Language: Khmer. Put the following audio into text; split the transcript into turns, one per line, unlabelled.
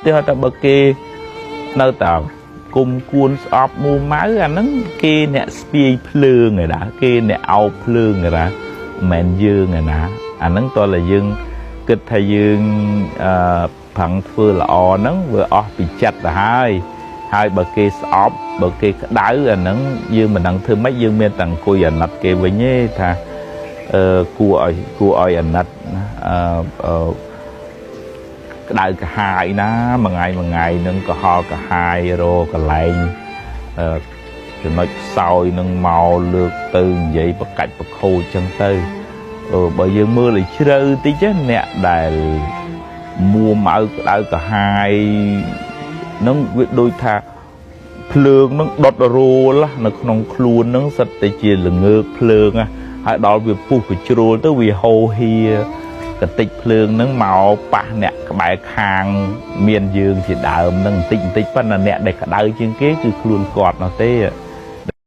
ទីថាបើគេនៅតែគុំគួនស្អប់មួម៉ៅអាហ្នឹងគេអ្នកស្ពាយភ្លើងឯណាគេអ្នកអោបភ្លើងឯណាមិនមែនយើងឯណាអាហ្នឹងតើតែយើងគិតថាយើងអឺប្រឹងធ្វើល្អហ្នឹងវាអស់ពីចិត្តទៅហើយហើយបើគេស្អប់បើគេក្តៅអាហ្នឹងយើងមិនដឹងធ្វើម៉េចយើងមានតែអង្គុយអាណិតគេវិញទេថាអឺគួរឲ្យគួរឲ្យអាណិតណាអឺក្តៅក្រហាយណាមួយថ្ងៃមួយថ្ងៃនឹងកុហលក្រហាយរកន្លែងអឺចំណុចខ្សោយនឹងមកលើកទៅនិយាយបកាច់បខូចចឹងទៅអឺបើយើងមើលឲ្យជ្រៅតិចអ្នកដែលមួម៉ៅក្តៅក្រហាយនឹងវាដូចថាភ្លើងនឹងដុតរោលនៅក្នុងខ្លួននឹងសិតតែជាល្ងើកភ្លើងហើយដល់វាពុះកជ្រុលទៅវាហូរហៀកតិចភ្លើងនឹងមកប៉ះអ្នកក្បែរខាងមានយើងជាដើមនឹងបន្តិចបន្តិចប៉ុន្តែអ្នកដែលក្តៅជាងគេគឺខ្លួនគាត់នោះទេ។